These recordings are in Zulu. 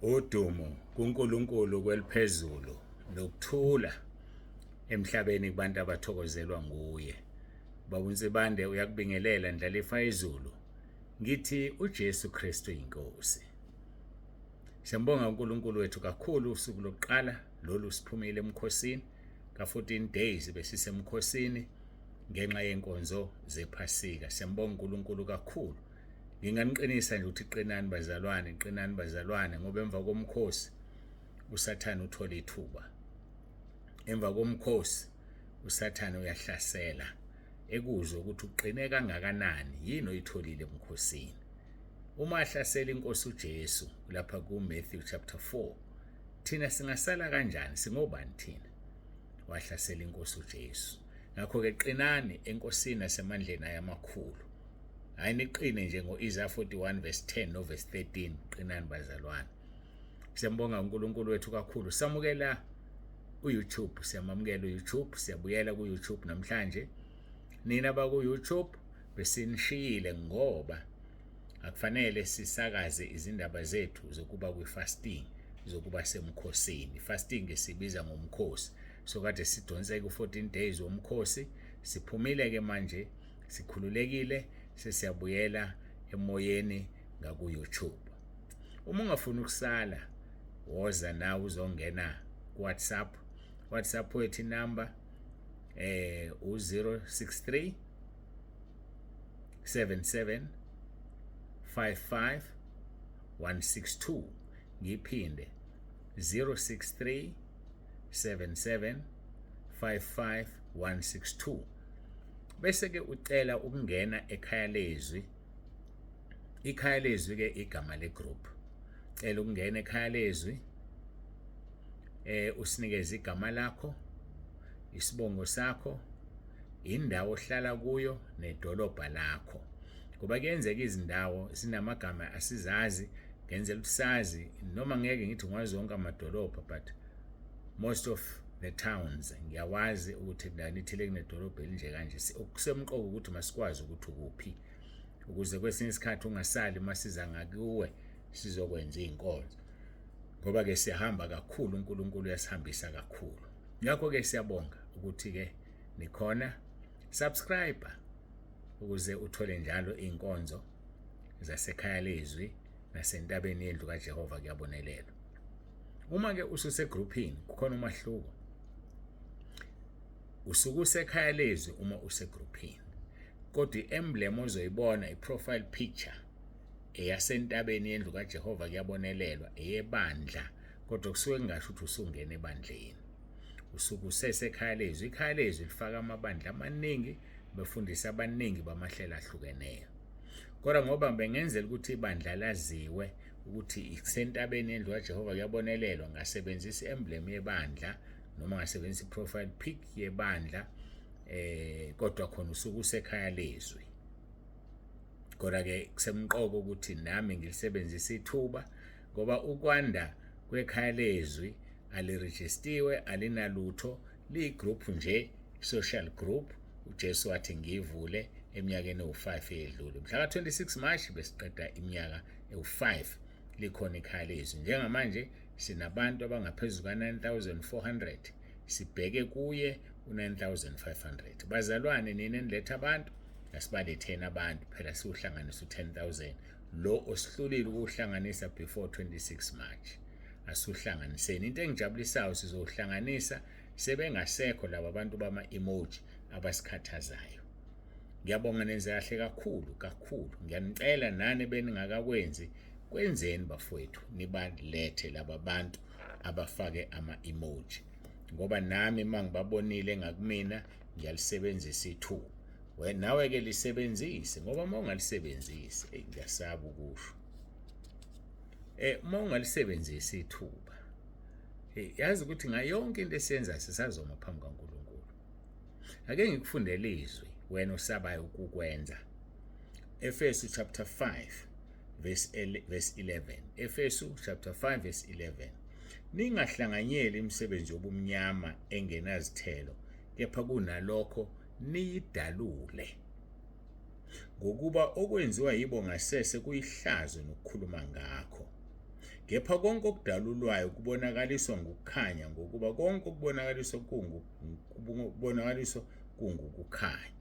Udumo kuNkulunkulu kweliphezulu nokuthula emhlabeni kubantu abathokozelwa nguye. Baba uNsibande uyakubingelela ndlalifa izulu. Ngithi uJesu Kristu inkosi. Siyambonga uNkulunkulu wethu kakhulu usuku lokuqala lolu siphumile emkhosini ka-14 days besisemkhosini ngenxa yenkonzo zephasika. Siyambonga uNkulunkulu kakhulu. Nginganiqinisa nje ukuthi qinani bazalwane, qinani bazalwane ngoba emva komkhosi uSathane uthola ithuba. Emva komkhosi uSathane uyahlasela ekuzwe ukuthi uqine kangakanani yini oyitholile emkhosini. Uma ahlasela inkosi uJesu lapha ku-Matthew chapter 4 thina singasala kanjani singobani thina? Wahlasela inkosi uJesu. Ngakho-ke qinani enkosini nasemandleni ayamakhulu. Hayi niqine nje ngo-Isaya 41 verse 10 no verse 13 qinani bazalwane. Siyambonga uNkulunkulu wethu kakhulu. Samukela uYouTube, siyamamukela uYouTube, siyabuyela kuYouTube namhlanje. Nina baku-YouTube besinishiyile ngoba akufanele sisakaze izindaba zethu zokuba kwi-fasting zokuba semkhosini. Fasting sibiza ngomkhosi. So kade sidonseke u-14 days womkhosi, siphumile ke manje sikhululekile sesiyabuyela emoyeni ngaku-YouTube. Uma ungafuni ukusala woza nawe uzongena ku-WhatsApp. WhatsApp wethu inamba u-063 77 55 162 ngiphinde 063 77 55 162 bese ke ucela ukungena ekhaya lezwi. Ikhaya lezwi ke igama le group. Cela ukungena ekhaya lezwi usinikeze igama lakho, isibongo sakho, indawo ohlala kuyo nedolobha lakho. Ngoba kuyenzeka izindawo zinamagama asizazi, ngenzela ukuthi sazi noma ngeke ngithi ngiwazi wonke amadolobha but most of the towns ngiyawazi ukuthi endaweni ethile kunedolobha elinje kanje. Okusemqoka ukuthi masikwazi ukuthi ukuphi ukuze kwesinye isikhathi ungasali masiza ngakuwe sizokwenza iy'nkonzo. Ngoba ke siyahamba kakhulu, uNkulunkulu uyasihambisa kakhulu. Ngakho ke siyabonga ukuthi ke nikhona. Subscribe ukuze uthole njalo iy'nkonzo zasekhaya lezwi nasentabeni yendlu kaJehova kuyabonelelwa. Uma ke ususegruphini kukhona umahluko. Usuke usekhaya lezwi uma usegruphini. Kodwa i-emblem ozoyibona i-profile picture eyasentabeni yendlu kaJehova kuyabonelelwa eyebandla kodwa kusuke kungasho ukuthi usungena ebandleni. Usuke usesekhaya lezwi. Ikhaya lezwi lifaka amabandla amaningi befundisa abaningi bamahlelo ahlukeneyo. Kodwa ngoba bengenzela ukuthi ibandla laziwe ukuthi isentabeni yendlu kaJehova kuyabonelelwa ngasebenzisa i-emblem yebandla noma ngasebenzisa i-profile pic yebandla kodwa khona usuke usekhaya lezwi. Kodwa ke kusemqoka ukuthi nami ngilisebenzise ithuba ngoba ukwanda kwekhaya lezwi alirejistiwe alinalutho liyigroup nje social group uJesu wathi ngiyivule eminyakeni ewu-5 eyedlule. Mhla ka-26 March besiqeda iminyaka ewu-5 likhona ikhaya lezwi. Njengamanje sinabantu abangaphezu ka-9400 sibheke kuye u-9500. Bazalwane nina eniletha abantu asibaletheni abantu phela siwuhlanganisa u-10000 lo osihlulile ukuwuhlanganisa before 26 March. Asuhlanganiseni. Into engijabulisayo sizohlanganisa sebengasekho laba bantu bama-emoji abasikhathazayo. Ngiyabonga nenze kahle kakhulu kakhulu. Ngiyanicela nani beningakakwenzi kwenzeni bafowethu nibalethe laba bantu abafake ama-emoji ngoba nami mangibabonile ngakumina ngiyalisebenzisa ithuba. Wena nawe ke lisebenzise ngoba uma ungalisebenzisi hey ngiyasaba ukusho. Uma ungalisebenzisi ithuba hey yazi ukuthi ngayonke into esiyenza sisazoma phambi kaNkulunkulu. Ake ngikufundele izwi wena osabayo ukukwenza. Efesu chapter 5 verse 11. Efesu chapter 5 verse 11. Ningahlanganyeli imisebenzi yobumnyama engenazithelo kepha kunalokho niyidalule. Ngokuba okwenziwa yibo ngasese kuyihlazo nokukhuluma ngakho. Kepha konke okudalulwayo kubonakaliswa ngokukhanya, ngokuba konke okubonakaliswa kubonakaliswa kungukukhanya.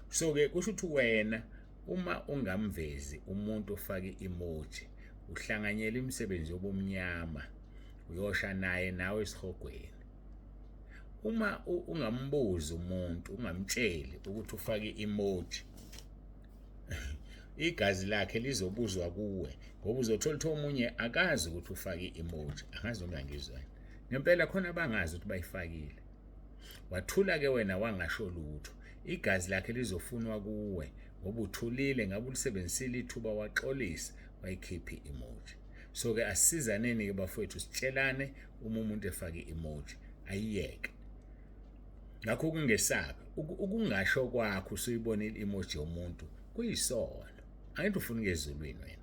So-ke kusho ukuthi wena uma ungamvezi umuntu ofake emoji uhlanganyela imisebenzi yobumnyama, uyosha naye nawe esihogweni. Uma ungambuzi umuntu, ungamtsheli ukuthi ufake emoji, igazi lakhe lizobuzwa kuwe, ngoba uzothola ukuthi omunye akazi ukuthi ufake i-emoji. Angazi noma ngizwani ngempela, khona abangazi ukuthi bayifakile. Wathula-ke wena wangasho lutho, igazi lakhe lizofunwa kuwe ngoba uthulile. Ngabe ulisebenzisile ithuba waxolisa, wayikhipha i-emoji. So-ke asisizaneni-ke bafowethu, sitshelane uma umuntu efake i-emoji ayiyeke. Ngakho ukungesabi, ukungasho kwakho usuyibonile i-emoji yomuntu kuyisono. Angithi ufuna ukuya ezulwini wena.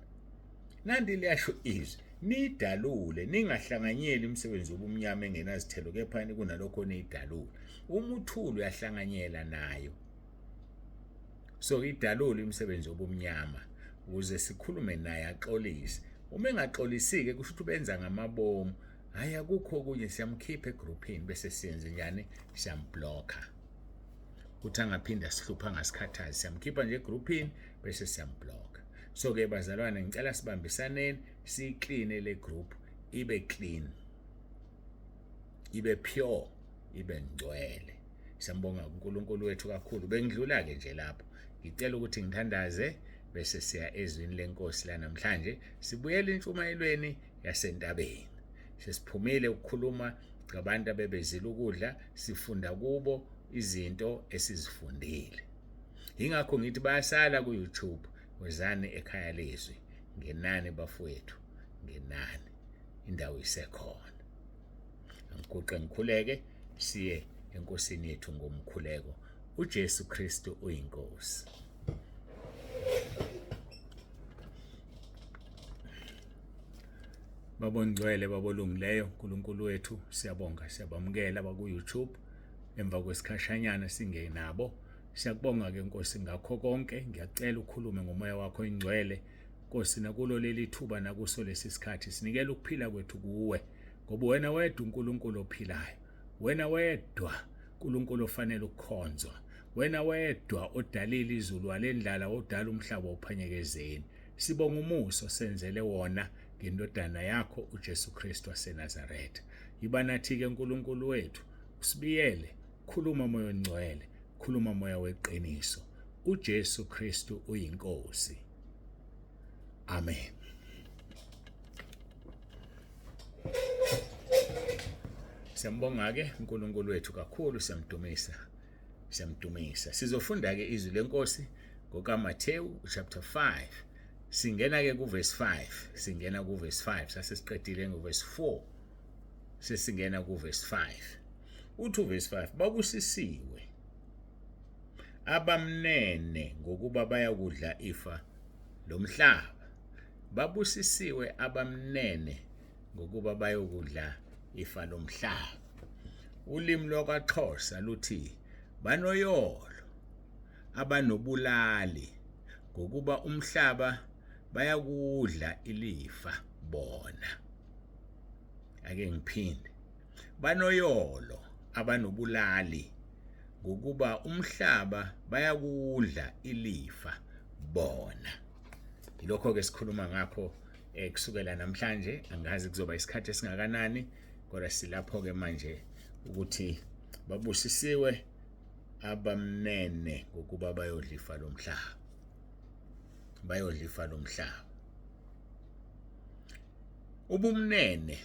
Nanti liyasho izwi, niyidalule, ningahlanganyeli imisebenzi yobumnyama engenazithelo, kepha kunalokho niyidalule. Uma uthule uyahlanganyela nayo. So idalule imisebenzi yobumnyama ukuze sikhulume naye axolise. Uma engaxolisi-ke kusho ukuthi ubenza ngamabomu. Hhayi, akukho okunye, siyamkhipha egruphini bese siyenze njani? Siyamblokha ukuthi angaphinde asihluphe, angasikhathazi. Siyamkhipha nje egruphini bese siyamblokha. So-ke bazalwane, ngicela sibambisaneni siyikline le group, ibe clean, ibe pure, ibe ngcwele. Siyambonga uNkulunkulu wethu kakhulu. Bengidlula-ke nje lapho, ngicela ukuthi ngithandaze bese siya ezwini lenkosi la namhlanje. Sibuyele intshumayelweni yasentabeni. Sesiphumile ukukhuluma ngabantu abebezila ukudla, sifunda kubo izinto esizifundile. Yingakho ngithi bayasala ku-YouTube. Wozani ekhaya lezwi, ngenani bafowethu, ngenani, indawo isekhona. Angiguqe ngikhuleke, siye enkosini yethu ngomkhuleko. UJesu Kristu uyiNkosi. Baba ongcwele, Baba olungileyo, uNkulunkulu wethu, siyabonga, siyabamukela abaku-YouTube emva kwesikhashanyana singenabo. Siyakubonga-ke Nkosi ngakho konke. Ngiyacela ukhulume ngomoya wakho ingcwele Nkosi, nakulo leli thuba nakuso lesi sikhathi sinikela ukuphila kwethu kuwe, ngoba wena wedwa uNkulunkulu ophilayo, wena wedwa uNkulunkulu ofanele ukukhonzwa, wena wedwa odalile izulu walendlala, odala umhlaba uphanyekezeni. Sibonga umusa osenzele wona ngendodana yakho uJesu Kristu waseNazaretha. Yiba nathi-ke uNkulunkulu wethu, usibiyele, khuluma moya ongcwele, khuluma moya weqiniso. uJesu Kristu uyiNkosi. Amen. Siyambonga-ke uNkulunkulu wethu kakhulu, siyamdumisa, siyamdumisa. Sizofunda-ke izwi lenkosi ngokaMathewu chapter 5. Singena-ke kuverse 5, singena kuverse 5, sase siqedile ngoverse 4, sesingena kuverse 5. Uthi uverse 5, babusisiwe abamnene ngokuba bayakudla ifa lomhlaba. Babusisiwe abamnene ngokuba bayokudla ifa lomhlaba. Ulimi lwakwaXhosa luthi banoyolo abanobulali ngokuba umhlaba bayakudla ilifa bona. Ake ngiphinde. Banoyolo abanobulali ngokuba umhlaba bayakudla ilifa bona. Yilokho ke sikhuluma ngakho kusukela namhlanje. Angazi kuzoba isikhathi esingakanani, kodwa silapho ke manje ukuthi babusisiwe abamnene ngokuba bayodla ifa lomhlaba, bayodla ifa lomhlaba. Ubumnene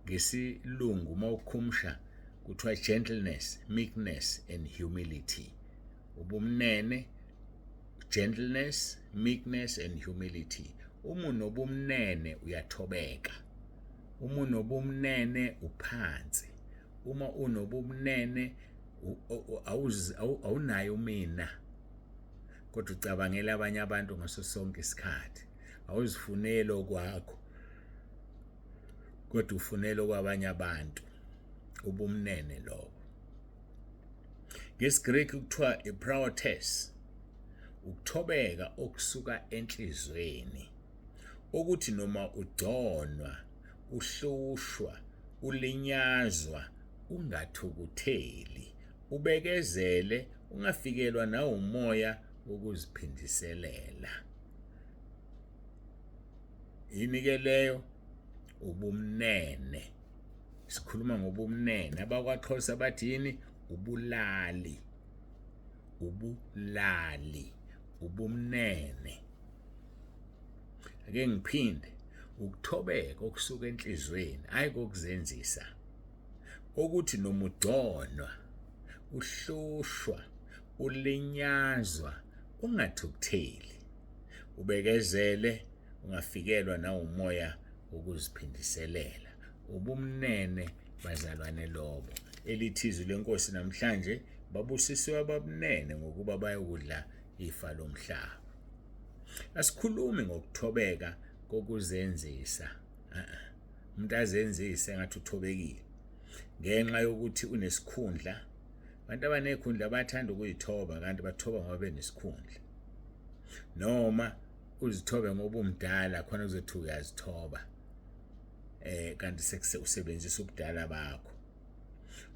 ngesilungu uma ukhumsha kuthiwa gentleness, meekness and humility. Ubumnene, gentleness, meekness and humility. Uma unobumnene uyathobeka, uma unobumnene uphansi, uma unobumnene awunayo mina, kodwa ucabangela abanye abantu ngaso sonke isikhathi. Awuzifuneli okwakho, kodwa ufunela okwabanye abantu. Ubumnene lobo. NgesiGreek kuthiwa ipraotes, ukuthobeka okusuka enhlizweni. Okuthi noma ugconwa, uhlushwa, ulinyazwa, ungathukutheli, ubekezele, ungafikelwa nawumoya wokuziphindiselela. Yini ke leyo? Ubumnene. Sikhuluma ngobumnene. AbakwaXhosa bathi yini? Ubulali. Ubulali. Ubumnene. Ake ngiphinde, ukuthobeka okusuka enhlizweni, hayi kokuzenzisa. Okuthi noma ugconwa, uhlushwa, ulinyazwa, ungathukutheli. Ubekezele, ungafikelwa nawumoya wokuziphindiselela. Ubumnene bazalwane lobo. Elithi izwi lenkosi namhlanje, babusisiwe ababunene ngokuba bayokudla ifa lomhlaba. Asikhulumi ngokuthobeka kokuzenzisa. Umuntu azenzise ngathi uthobekile ngenxa yokuthi unesikhundla. Abantu abanekhundla bayathanda ukuyithoba kanti bathoba ngoba benesikhundla. Noma uzithobe ngoba umdala khona kuzothi uyazithoba. Kanti usebenzisa ubudala bakho.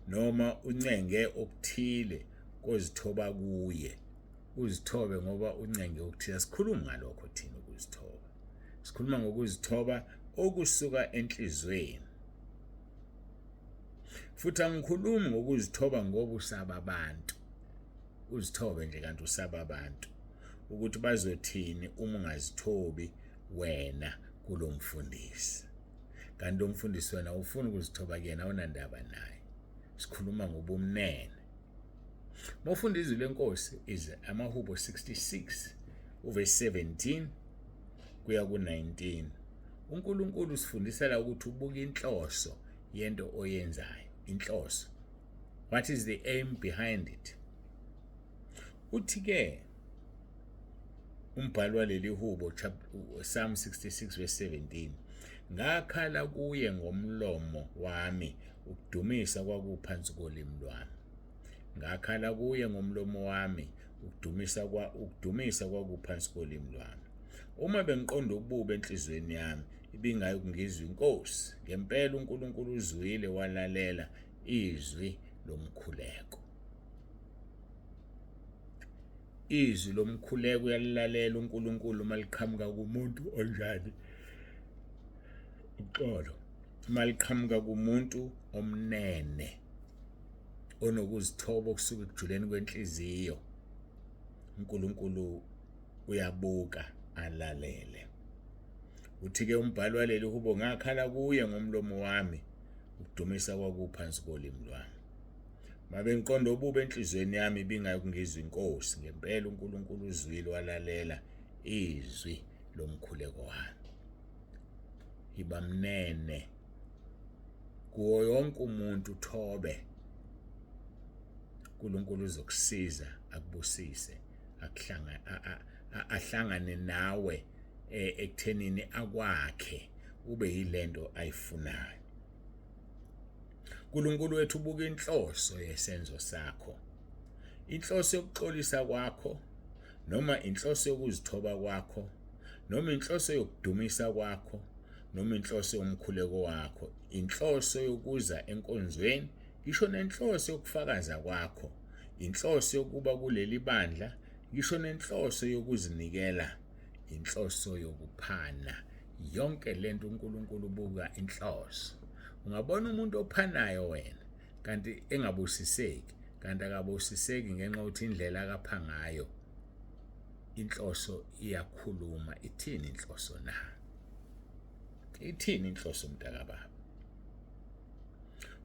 Noma uncenge okuthile kozithoba kuye. Uzithobe ngoba uncenge okuthile. Asikhulumi ngalokho thina ukuzithoba. Sikhuluma ngokuzithoba okusuka enhlizweni. Futhi angikhulumi ngokuzithoba ngoba usaba abantu. Uzithobe nje kanti usaba abantu ukuthi bazothini uma ungazithobi wena kulomfundisi. Kanti lo mfundisi wena ufuna ukuzithoba kuyena, awunandaba naye. Sikhuluma ngobumnene. Mawufunda izwi lenkosi is amahubo 66 uverse 17 kuya ku-19. uNkulunkulu usifundisela ukuthi ubuka inhloso yento oyenzayo, inhloso. What is the aim behind it? Uthi ke umbhalo waleli hubo Psalm 66 verse 17, ngakhala kuye ngomlomo wami, ukudumisa kwakuphansi kolimi lwami. Ngakhala kuye ngomlomo wami, ukudumisa kwakuphansi kolimi lwami. Uma bengiqonda ububi enhliziyweni yami, ibingayi kungizwa inkosi. Ngempela uNkulunkulu uzwile walalela izwi lomkhuleko. Izwi lomkhuleko uyalilalela uNkulunkulu uma liqhamuka kumuntu onjani? Uxolo. Uma liqhamuka kumuntu omnene, onokuzithoba okusuka ekujuleni kwenhliziyo, uNkulunkulu uyabuka alalele. Uthi-ke umbhali waleli hubo, ngakhala kuye ngomlomo wami, ukudumisa kwakuphansi kolimi lwami. Mabengiqonda ububi enhliziyweni yami, ibingayikungizwa inkosi. Ngempela uNkulunkulu uzwile walalela izwi lomkhuleko wami. Yiba mnene kuwo yonke umuntu, uthobe. uNkulunkulu uzokusiza, akubusise, ahlangane nawe ekuthenini akwakhe ube yilento ayifunayo. uNkulunkulu wethu ubuka inhloso yesenzo sakho, inhloso yokuxolisa kwakho, noma inhloso yokuzithoba kwakho, noma inhloso yokudumisa kwakho, noma inhloso yomkhuleko wakho, inhloso yokuza enkonzweni, ngisho nenhloso yokufakaza kwakho, inhloso yokuba kuleli bandla, ngisho nenhloso yokuzinikela, inhloso yokuphana. Yonke lento uNkulunkulu ubuka inhloso. Ungabona umuntu ophanayo wena kanti engabusiseki, kanti akabusiseki ngenxa yokuthi indlela akapha ngayo, inhloso iyakhuluma. Ithini inhloso na? Ithini inhloso mntakababa?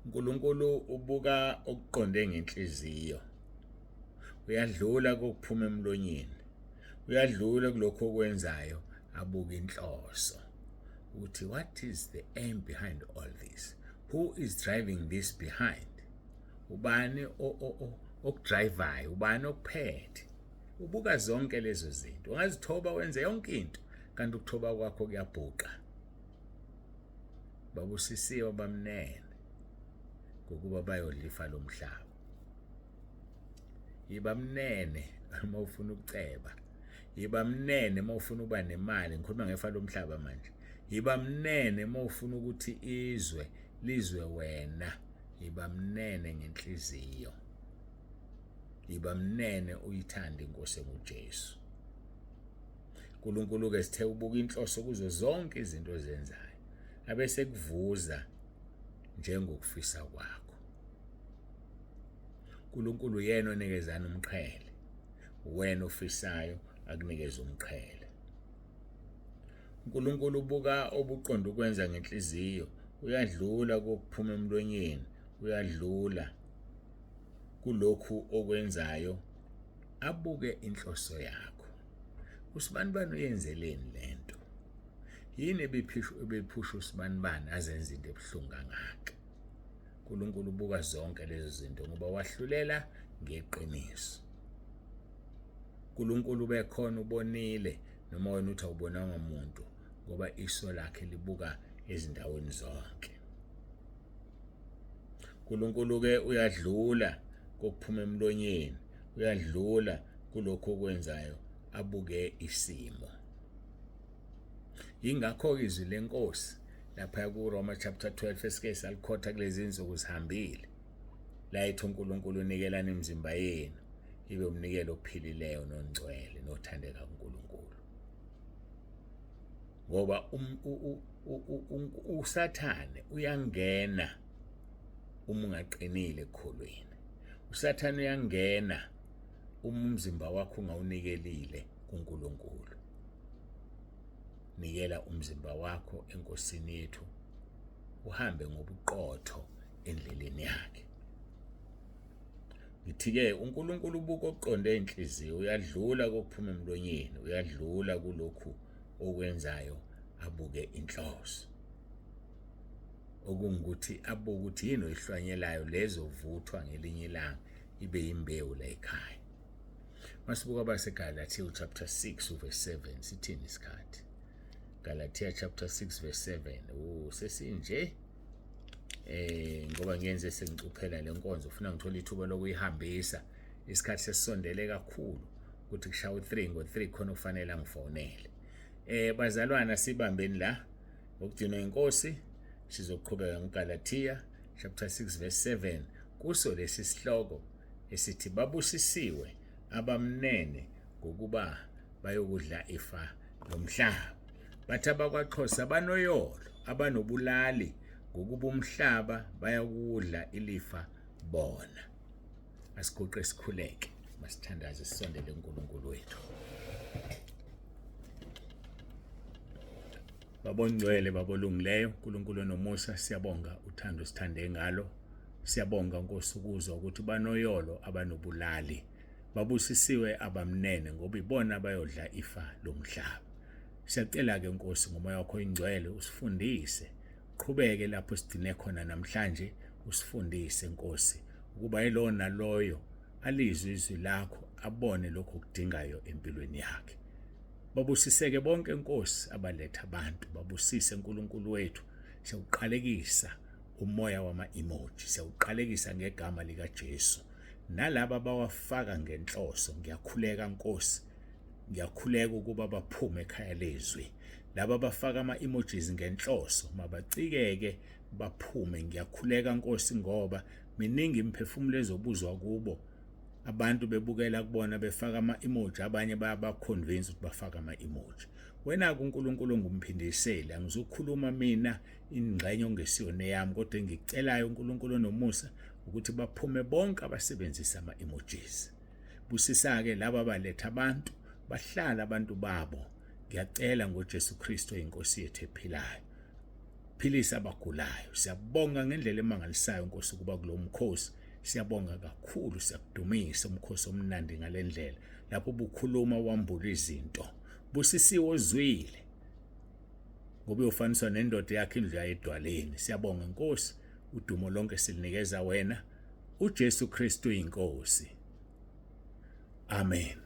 uNkulunkulu ubuka okuqonde ngenhliziyo. Uyadlula kokuphuma emlonyeni, uyadlula kulokho okwenzayo, abuka inhloso ukuthi what is the aim behind all this, who is driving this behind, ubani okudrivayo, ubani okuphethe. Ubuka zonke lezo zinto. Ungazithoba wenze yonke into, kanti ukuthoba kwakho kuyabhuqa. Babusisiwe abamnene, ngokuba bayodla ifa lomhlaba. Yiba mnene uma ufuna ukuceba. Yiba mnene uma ufuna ukuba nemali, ngikhuluma ngefa lomhlaba manje. Yiba mnene uma ufuna ukuthi izwe lizwe wena. Yiba mnene ngenhliziyo. Yiba mnene uyithande inkosi enguJesu. uNkulunkulu ke sithe ubuka inhloso kuzo zonke izinto ozenzayo abese kuvuza njengokufisa kwakho. uNkulunkulu uyena onikezana umqhele, wena ofisayo akunikeza umqhele. uNkulunkulu ubuka obuqonda ukwenza ngenhliziyo, uyadlula kokuphuma emlonyeni, uyadlula kulokhu okwenzayo abuke inhloso yakho. Usibanibani uyenzeleni lento? Yini ebiphusha usibanibani azenza into ebuhlungu kangaka? uNkulunkulu ubuka zonke lezo zinto ngoba wahlulela ngeqiniso. uNkulunkulu ubekhona ubonile noma wena uthi awubonanga muntu ngoba iso lakhe libuka ezindaweni zonke. uNkulunkulu ke uyadlula kokuphuma emlonyeni, uyadlula kulokhu okwenzayo abuke isimo. Yingakho-ke izwi lenkosi lapha kuRoma chapter 12 esike salikhotha kulezi nsuku sihambile la ethi uNkulunkulu unikelani imizimba yenu ibe umnikelo ophilileyo nongcwele nothandeka kuNkulunkulu ngoba um, uSathane uyangena uma ungaqinile ekukholweni uSathane uyangena uma umzimba wakho ungawunikelile kuNkulunkulu Nikela umzimba wakho eNkosini yethu, uhambe ngobuqotho endleleni yakhe. Ngithi-ke uNkulunkulu ubuka okuqonde inhliziyo, uyadlula kokuphuma emlonyeni, uyadlula kulokhu okwenzayo abuke inhloso. Okungukuthi abuke ukuthi yini oyihlwanyelayo lezovuthwa ngelinye ilanga ibe yimbewu la ekhaya. Masibuka abaseGalathiya chapter 6 verse 7 sithini isikhathi? Galatia chapter 6 verse 7. Oh sesinje ngoba ngiyenze sengicuphela lenkonzo ufuna ngithola ithuba lokuyihambisa isikhathi sesisondele kakhulu ukuthi kushaya u3 ngo3 khona ufanele angifonele. Bazalwana sibambeni la ngokugcinwa inkosi sizoqhubeka ngoGalatia chapter 6 verse 7 kuso lesi sihloko esithi babusisiwe abamnene ngokuba bayokudla ifa lomhlaba. Bathi abakwaXhosa banoyolo abanobulali ngokuba umhlaba bayakuwudla ilifa bona. Asiguqe sikhuleke, masithandaze sisondele kuNkulunkulu wethu. Babongcwele babolungileyo, uNkulunkulu onomusa, siyabonga uthando sithande ngalo. Siyabonga Nkosi ukuzwa ukuthi banoyolo abanobulali. Babusisiwe abamnene ngoba ibona abayodla ifa lomhlaba. Siyacela-ke Nkosi ngomoya wakho oyingcwele usifundise. Qhubeke lapho sigcine khona namhlanje usifundise Nkosi ukuba yilowo naloyo alizwe izwi lakho abone lokho okudingayo empilweni yakhe. Babusiseke bonke Nkosi abaletha abantu, babusise uNkulunkulu wethu. Siyawuqalekisa umoya wama-emoji, siyawuqalekisa ngegama likaJesu. Nalaba abawafaka ngenhloso, ngiyakhuleka Nkosi, ngiyakhuleka ukuba baphume ekhaya lezwi. Laba abafaka ama-emojis ngenhloso mabacikeke baphume. Ngiyakhuleka Nkosi ngoba miningi imiphefumulo ezobuzwa kubo abantu bebukela kubona befaka ama-emoji abanye bayabaconvince ukuthi bafake ama-emoji wena-ke uNkulunkulu ongumphindiseli angizukhuluma mina ingxenye ongesiyona eyami kodwa engikucelayo uNkulunkulu onomusa ukuthi baphume bonke abasebenzisa ama-emojis busisa-ke laba abaletha abantu bahlala abantu babo ngiyacela ngoJesu Kristu inkosi yethu ephilayo philisa abagulayo siyabonga ngendlela emangalisayo Nkosi ukuba kulo mkhosi siyabonga kakhulu siyakudumisa umkhosi omnandi ngalendlela lapho bukhuluma wambula izinto busisiwe ozwile ngoba uyofaniswa nendoda yakhe indlu yayo edwaleni siyabonga Nkosi udumo lonke silinikeza wena uJesu Kristu inkosi amen.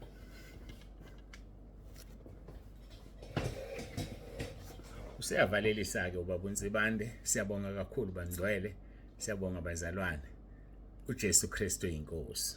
Useyavalelisa-ke ubaba uNsibande. Siyabonga kakhulu bangcwele, siyabonga bazalwane. uJesu Kristu inkosi.